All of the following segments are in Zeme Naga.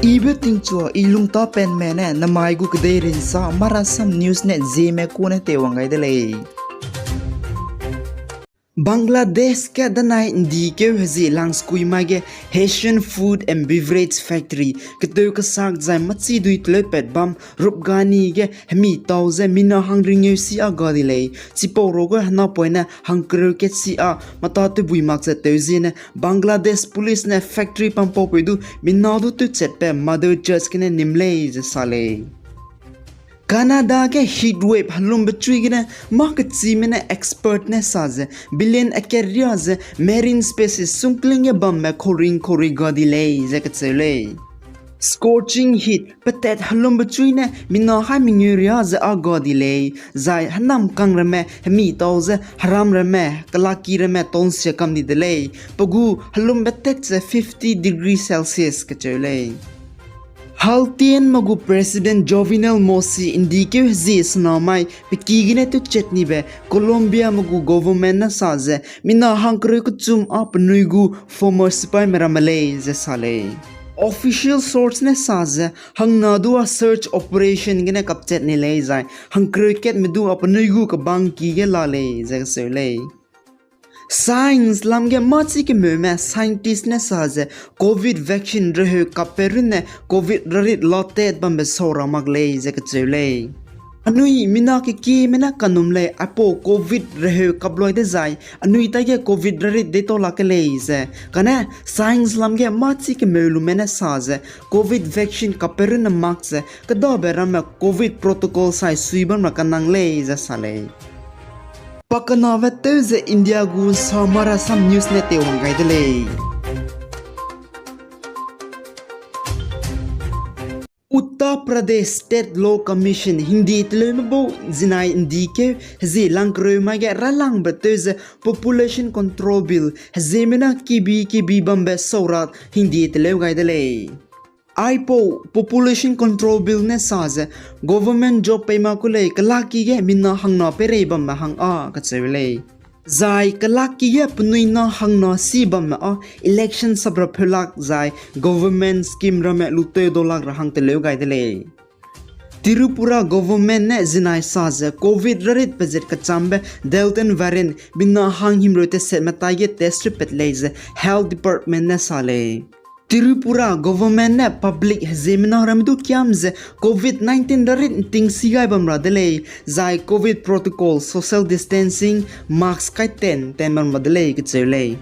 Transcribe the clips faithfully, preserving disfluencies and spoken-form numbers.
Ibe tingchua i lungta penme ne namai gu kedei rinsa Marasam News ne Zeme ku ne teiwang gai de lei. Bangladesh ge danai ndikeu hezie langskui mai ge Haitian Food and Beverage Factory keteu kesak zai machi dui teleu pat bam Rupgani ge hemi tau ze mina hangringeu si a ga di lei. Chipau ro ge hena poine hangkereu kat si a mata tebui mak ze teu ziene Bangladesh Police ne factory pampaupeu du mina du tewchatbe mother church gene nim lei ze sa lei. Canada ge heat wave helumbe chui gene mâ kechime ne expert ne sa ze billion akat ria ze marine species sungkling ge bamme khauring khauri ga di lei ze kacheu lei. Scorching heat petat helumbe chui ne mina hai mengeu ria ze a ga di lei, zai henam kang ramme hemi tau ze heram ramme kelaki ramme tonsia kam di de lei, pe gu helumbe tat ze fifty degree Celsius kacheu lei. Haltienme gu President Jovenel Moïse ndikeu hezie sena mai pe ki gene tewchat nibe Colombia me gu government ne sa ze mina hangkereu kechum a penui gu former sipaime ramme lei ze sa lei. Official source ne sa ze hangna du a search operation gene kapchat ni lei zai hangkereu katme du a penui gu kebang ki ge la lei ze kacheu lei. Science lam ge mâ chi kemeume scientist ne sa ze covid vaccine reheu kapbe runne covid rarit latat bambe sau ra mak lei ze kacheu lei. Anui mina kekieme ne kanum lei aipau covid reheu kaploi dezai anui taige covid rarit deitau lak ke lei ze, kane science lam ge mâ chi kemeu lume ne sa ze covid vaccine kapbe runne mak ze kedabe ramme covid protocol sai sui bam ra kanang lei ze sa lei. Pakenabe tew ze India gu sa Marasam News ne teiwang gai de lei. Uttar Pradesh State Law Commission hingdi teleume bau zinai ndikeu hezie langkereu mai ge ralangbe tew ze Population Control Bill heziemena kibi kibi bambe sau ra hingdi teleu gai de lei. Aipau Population Control Bill ne sa ze government job pei ma ku lei kelaki ge mina hangna peirei bamme hang a kacheu lei. Zai kelaki ge penui na hangna si bamme a election sap ra pheulak zai government scheme ramme luteu daulak ra hang teleu gai de lei. Tripura government ne zinai sa ze covid rarit pezet kechambe Delta variant mina hang himreu tesetme taige test tew pat lei ze Health Department ne sa lei. Tripura government ne public heziemena ramme du kiam ze covid nineteen rarit nting si gai bam ra de lei, zai covid protocol, social distancing, mask kai ten ten bam ra de lei kacheu lei.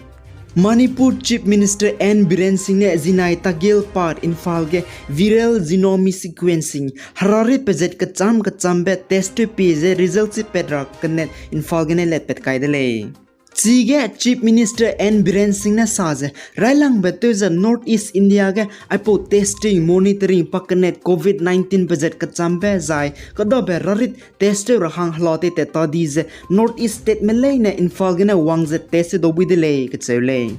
Manipur Chief Minister N Biren Singh ne zinai Tagel Park, Imphal ge viral genome sequencing herarit pezet kecham kechambe test tew pie ze result chi pat ra kanet Imphal gene let pat kai de lei. Chige Chief Minister N Biren Singh ne sa ze railangbe tew ze North East India ge aipau testing, monitoring, pa kanet covid nineteen pezet kechambe zai kedabe rarit test tew ra hang hela tei tat ta di ze North East stateme leine Imphal gene wang ze test tew dau bui de lei kacheu lei.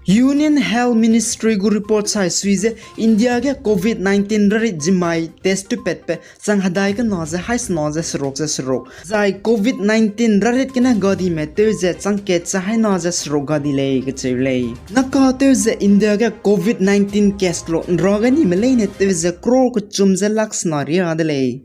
Union Health Ministry gu report sai sui ze India ge covid nineteen rarit zimai test tew patbe chang hedai kena ze haisena ze seruk ze seruk, zai covid nineteen rarit gene gadime tew ze chang kat ze haina ze seruk ga di lei kacheu lei. Naka tew ze India ge covid nineteen case lo nra ga nime leine tew ze crore kechum ze lak sena ria de lei.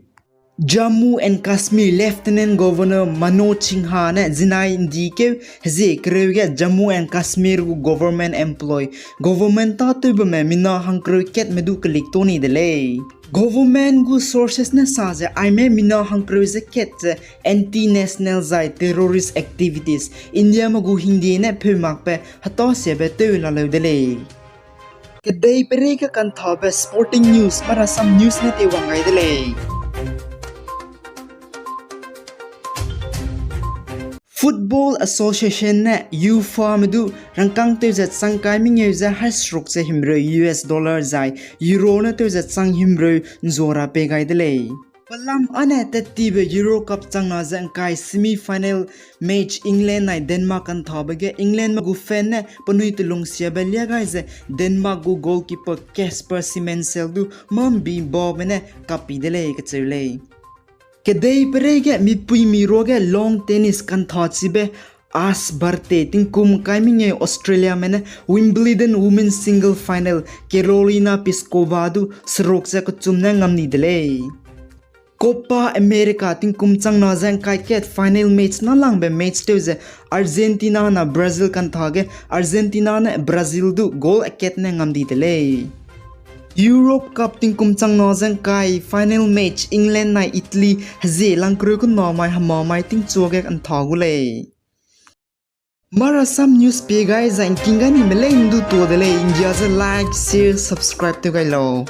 Jammu and Kashmir Lieutenant Governor Manoj Sinha ne zinai ndikeu hezie kereu ge Jammu and Kashmir gu government employee, government tâtewbeme mina hangkereu katme du kelik tau ni de lei. Government gu sources ne sa ze aime mina hangkereu ze kat ze anti-national zai terrorist activities Indiame gu hingdie ne pheumakbe hetasiabe tew laleu de lei. Kedei peirei ge kanthabe sporting news Marasam News ne teiwang gai de lei. Football Association ne UEFAme du rangkâng tew ze changkai mengeu ze haisruk ze himreu US dollar zai Euro ne tew ze chang himreu nzua ra pei gai de lei. Pelam âne tattibe Euro Cup changna ze ngkai semi-final match England nai Denmark kanthabe ge Englandme gu fan ne penui telungsiabe lia gai ze Denmark gu goalkeeper Kasper Schmeichel du mâ mbi babe ne kapi de lei kacheu lei. Kedei peirei ge mipuimi ruage lawn tennis kanthachibe Ash Barty tingkum kai mengeu Australiame ne Wimbledon Women's Single Final Karolina Pliskova du seruk ze kechum ne ngam di de lei. Copa America tingkum changna ze ngkai kat final match nâlangbe match tew ze Argentina na Brazil kantha ge Argentina ne Brazil du goal akat ne ngam di de lei. Europe Cup tingkum changna ze ngkai final match England nai Italy hezie langkereu kena mai hema mai tingchua ge kantha gu lei. Marasam news pie gai zai ngking gai nime lei ndu tuâ de lei, nggia ze like, share, subscribe tew gai lau.